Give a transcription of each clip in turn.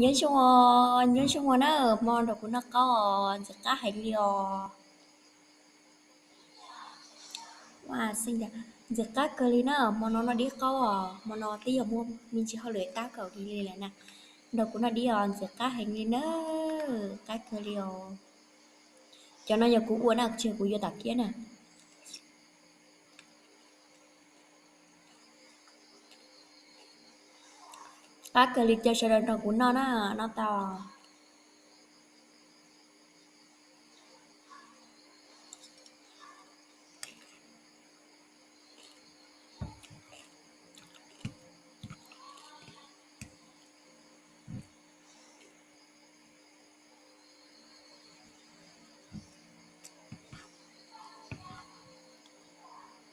Nyob zoo, nyob zoo na, hmo nrog kuv noj qaub os, ntxim qab heev li os. Ntxim qab kawg li na, hmo no noj dib qaub os, hmo no twb yog muaj me ntsis hauj lwm tab kaum kis li lawm na. Nrog kuv noj dib os, ntxim qab heev li na, qab kawg li os. Cov no yog kuv ua na, tsis yog kuv yuav tom kiab na. Qab kawg li, cia sawv daws nrog kuv noj na, noj tau.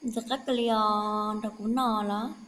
Ntxim qab kawg li os, nrog kuv noj los.